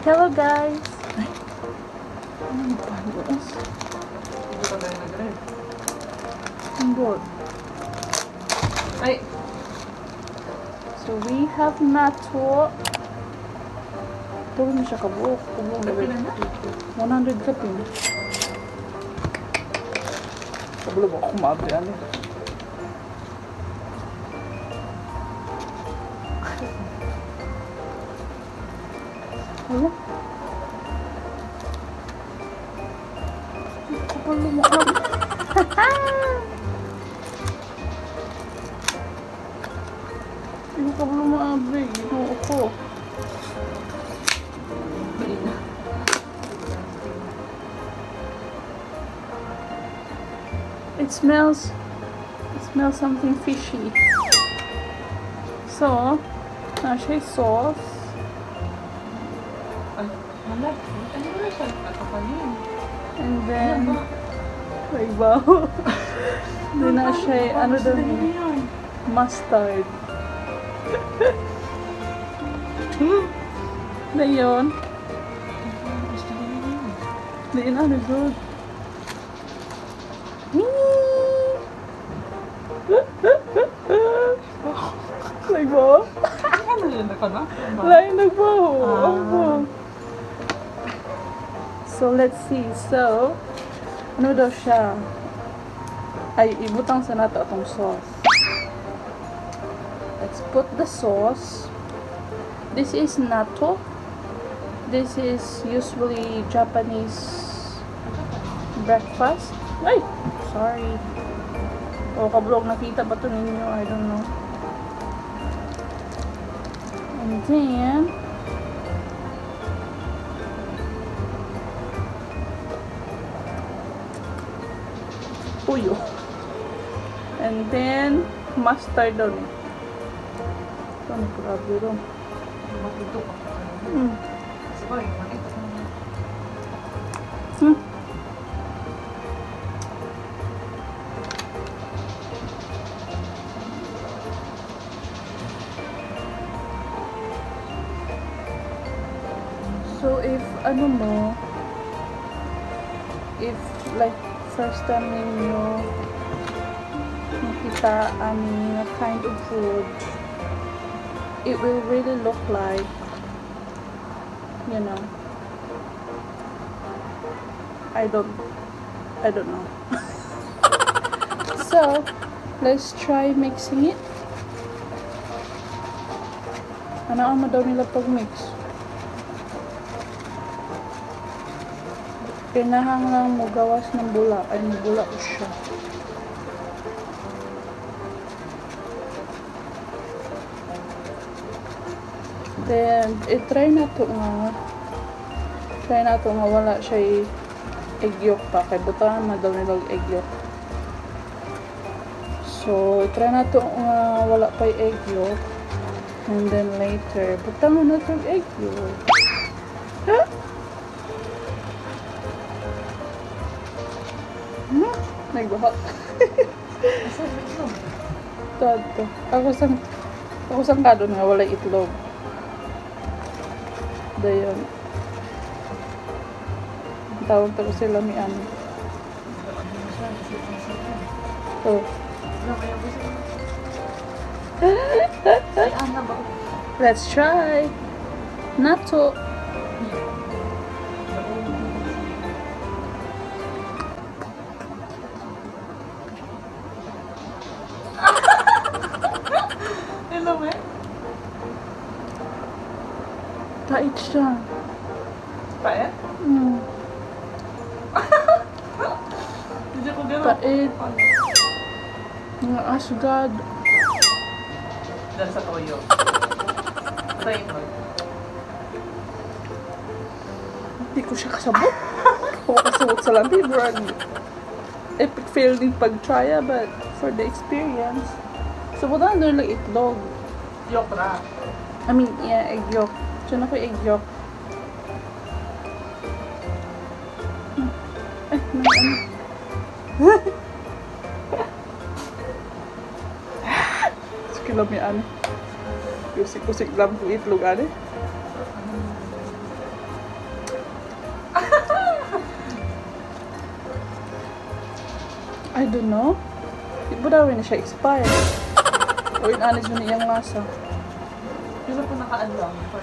Hello, guys! Ay, ano nagpanos? Hindi pa tayo nag-drive. Ang. Ay! So we have natto. Tulo na siya kabuok. Kabuok na. Kapila na? 100 kapin. Kabalo ba ako maabri ano? Wala. Kabalo mo abri. Hindi ko kabalo mo abri. Ginoo ko. Bali na. It smells something fishy. So, na siya sauce. Ay, wala. Ano na siya? Kakapanin. And then, Ano ba? may baho. Then na siya, ano daw Ano yun? yan? Mustard. Na yun. Gusto niya yun. Di na, ano good. Nagbaho? Ano yun? Naka na? Lain nagbaho. Ah. Opo. So, let's see. So, ano daw siya? Ay, ibutang sa nato atong sauce. Let's put the sauce. This is natto. This is usually Japanese breakfast. Ay! Sorry. O, kablog, nakita ba to ninyo? I don't know. And then, tuyo. And then, mustard daw ni. Ito ni, grabe ro. Makito ka. Sabay, makita ko naman. So if ano mo, if like first time ninyo makita ani nga kind of food, it will really look like, I don't know. So, let's try mixing it. Ano ang daw nila pag-mix? Kinahanglan mo gawas ng bula. Ay, bula ko siya. Then, i-try na to nga. Try na to nga wala siya egg yolk pa. Kay butangan na daw nila og egg yolk. So, try na to nga wala pa egg yolk. And then later, butangan na to og egg yolk. Huh? Nagbaha. Asa yung itlog? Ito. Ako sang kadon nga wala itlog. Dayon. Tawag to sila mi ano. Ano siya? Kasi ang sarap. Oh. Wala, kaya gusto ko. Ay, ana ba? Let's try. Natto. Hello, eh? Pait siya. Pait? Mm. Hindi ko gano'n. Pait. Nga asgad. Dahil sa toyo. Try itlog. Hindi ko siya kasabot. Ako kasabot sa lambi, brad. Epic fail din pag-try, ah, but for the experience. So, buta na lang itlog. Yolk ra. I mean, yeah, egg yolk. Diyan ako egg yolk. Ay, may ano. Sige lang may ano. Kusik-kusik lang po itlog, ano. I don't know. Di ba daw na siya expired? O inanis mo niyang lasa. Pila po nakaadlaw for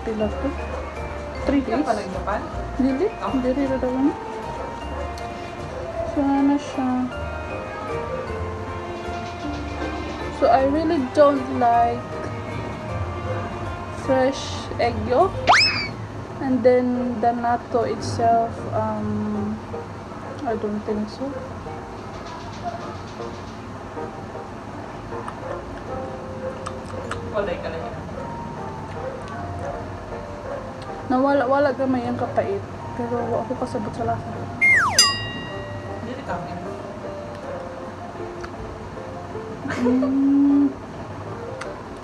Pila to? 3 Pila days? pa nag-Japan? Dili? Oh. Dili na daw na. So, ano siya? So, I really don't like fresh egg yolk. And then, the natto itself, I don't think so. Walay ka lang yun. Nawala, wala gamay ang kapait. Pero wa ako kasabot sa lasa. Dili kami.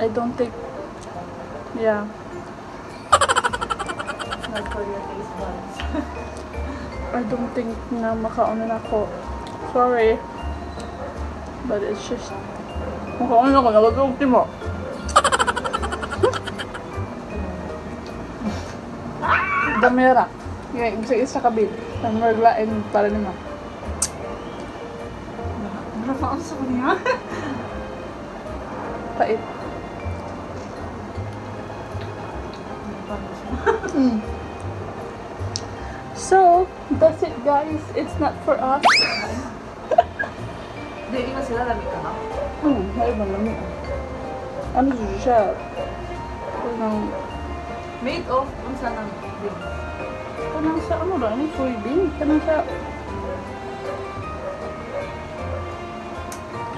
I don't think, yeah. Not for your taste buds. I don't think na makaon na ako. Sorry. But it's just, makaon na ako, nagagawin mo. Damera. Yeah, ibig isa ka bil. Ang maglain para nimo. Mura sa ko niya. Pait. So, that's it, guys. It's not for us. Di, ingon sila lami ka na. Ay ba lami. Ano siya? Kanang Made of unsa nang beans. Kanang sa ano ra ni soybean, kanang sa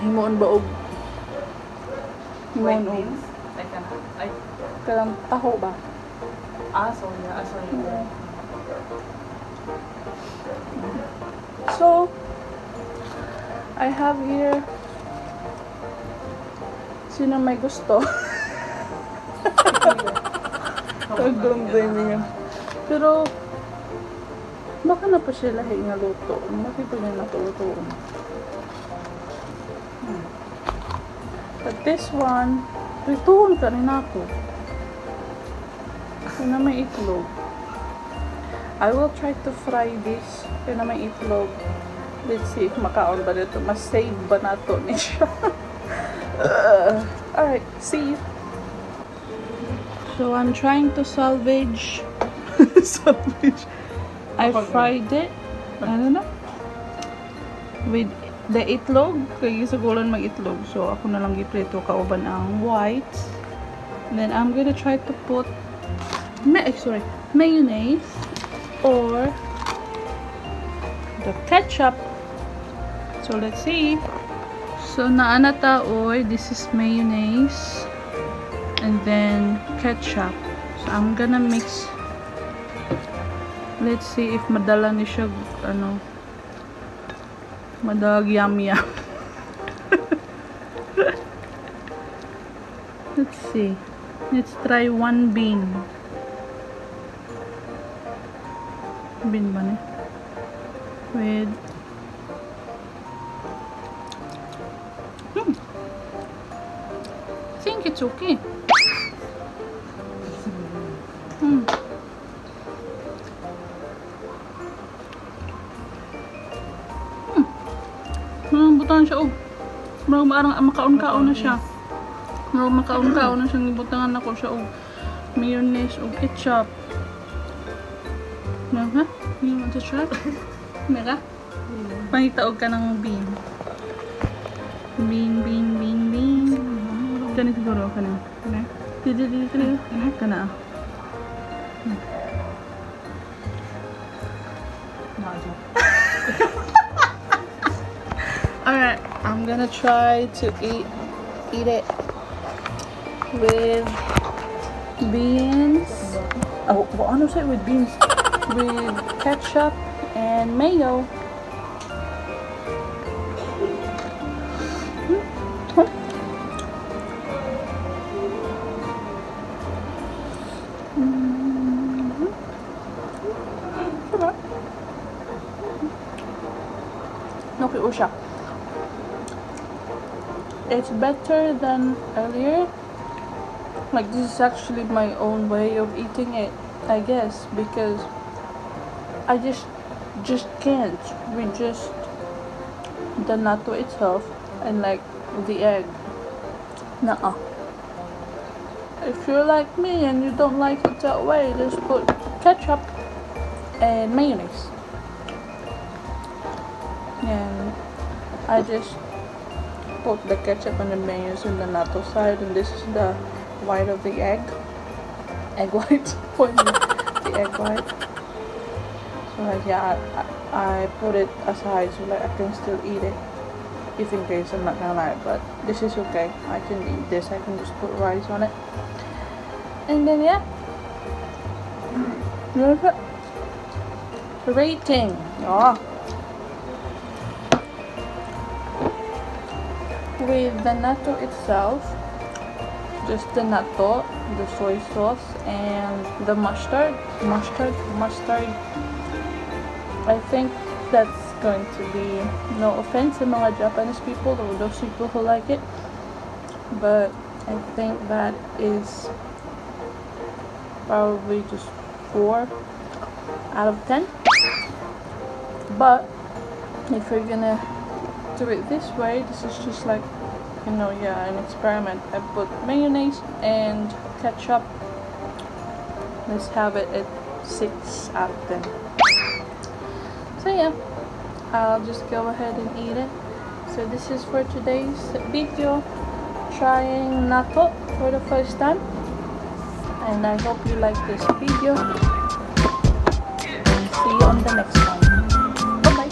himuon ba og White himuon og beans? Ay ka na. Ay, kanang taho ba? ah, soya. Ah, soya. So, I have here, sino may gusto? Ang timing. Pero baka na pa siya lahi nga luto. Bakit pa niya natulutoon? But this one, prituhon ka rin ako. Ito na may itlog. I will try to fry this. Ito na may itlog. Let's see if makaon ba dito. Mas-save ba nato ni siya? Alright, see you. So I'm trying to salvage. Salvage. I fried it. Ano na? With the itlog. Kaya isugulan mag-itlog. So ako na lang giprito kauban ang white. And then I'm gonna try to put sorry, mayonnaise or the ketchup. So let's see. So naana ta oy, this is mayonnaise and then ketchup. So I'm gonna mix. Let's see if madala ni siya ano madag yum yum. Let's see. Let's try one bean. Bean ba ni? With I think it's okay. Murag butangan siya og. Murag maarang makaon-kaon na siya. Murag makaon-kaon na siya, gibutangan nako siya og mayonnaise og ketchup. Meron ka? You want to try? Meron ka? Pangita og ka ng bean. Bean, bean, bean, bean. Kani siguro, kana. Kana. Dili, dili, dili. Kana, kana. Najo. Alright, I'm gonna try to eat it with beans. Oh, well, ano say with beans? With ketchup and mayo. Huh? Sarap. Okay, siya. It's better than earlier. Like, this is actually my own way of eating it, I guess, because I just Just can't with just the natto itself and like the egg. Nuh. If you're like me and you don't like it that way, just put ketchup and mayonnaise. And I just put the ketchup and the mayonnaise in the natto side, and this is the white of the egg. Egg white. What the egg white. So like, yeah, I put it aside so like I can still eat it if in case I'm not gonna lie, but this is okay. I can eat this. I can just put rice on it. And then, yeah. That's it. Rating. Oh. With the natto itself, just the natto, the soy sauce, and the mustard, mustard, mustard. I think that's going to be, no offense to mga Japanese people or those people who like it, but I think that is probably just 4 out of 10. But if you're gonna do it this way, this is just like, yeah, an experiment. I put mayonnaise and ketchup. Let's have it at 6 out of 10. So yeah, I'll just go ahead and eat it. So this is for today's video, trying natto for the first time. And I hope you like this video. And see you on the next one. Bye bye.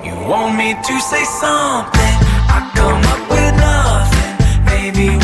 You want me to say something? I come up with nothing. Maybe